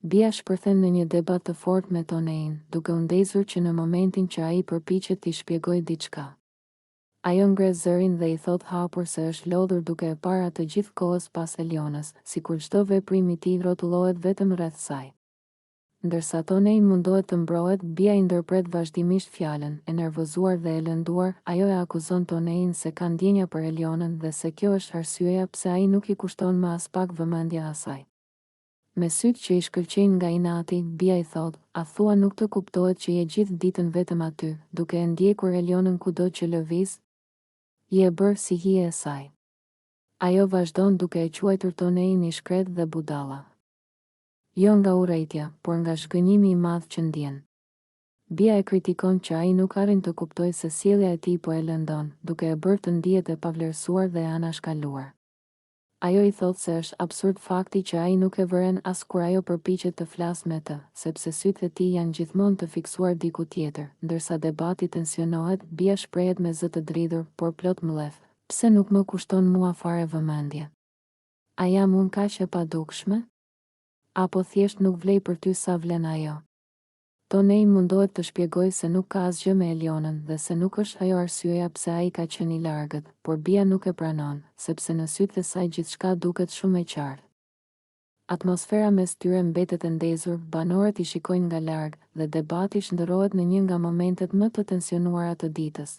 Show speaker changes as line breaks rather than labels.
Bia shpërthen në një debat të fortë me Tonein, duke u ndezur që në momentin që ai përpiqet t'i shpjegojë diçka. Ajo ngre zërin dhe i thotë hapur se është lodhur duke e parë atë gjithë kohës pas Elionës, sikur çdo veprim i tij rrotullohet vetëm rreth saj. Ndërsa Tonei mundohet të mbrohet, Bia i ndërpret vazhdimisht fjalën, e nervozuar dhe e lënduar, ajo e akuzon Tonein se ka ndjenja për Elionën dhe se kjo është arsyeja pse ai nuk i kushton më aspak vëmendje asaj. Me sytë që i shkëlqejnë nga inati, Bia i thotë, A thua nuk të kuptohet që je gjithë ditën vetëm aty, duke e ndjekur Elionën kudo që lëviz? Je bërë si hije e saj. Ajo vazhdon duke e quajtur Tonein i shkretë dhe budalla. Jo nga urrejtja, por nga zhgënjimi i madh që ndjen. Bia e kritikon që ai nuk arrin të kuptojë se sjellja e tij po e lëndon, duke e bërë të ndihet e pavlerësuar dhe e anashkaluar. Ajo i thotë se është absurd fakti që ai nuk e vëren as kur ajo përpiqet të flasë me të, sepse sytë e tij janë gjithmonë të fiksuar diku tjetër. Ndërsa debati tensionohet, Bia shprehet me zë të dridhur, por plot mllef, Pse nuk më kushton mua fare vëmendje? A jam unë kaq e padukshme? Apo thjesht nuk vlej për ty sa vlen ajo? Tonei mundohet të shpjegojë se nuk ka asgjë me Elionën dhe se nuk është ajo arsyeja pse ai ka qenë i largët, por Bia nuk e pranon, sepse në sytë e saj gjithçka duket shumë e qartë. Atmosfera mes tyre mbetet e ndezur, banorët i shikojnë nga larg, dhe debati shndërrohet në një nga momentet më të tensionuara të ditës.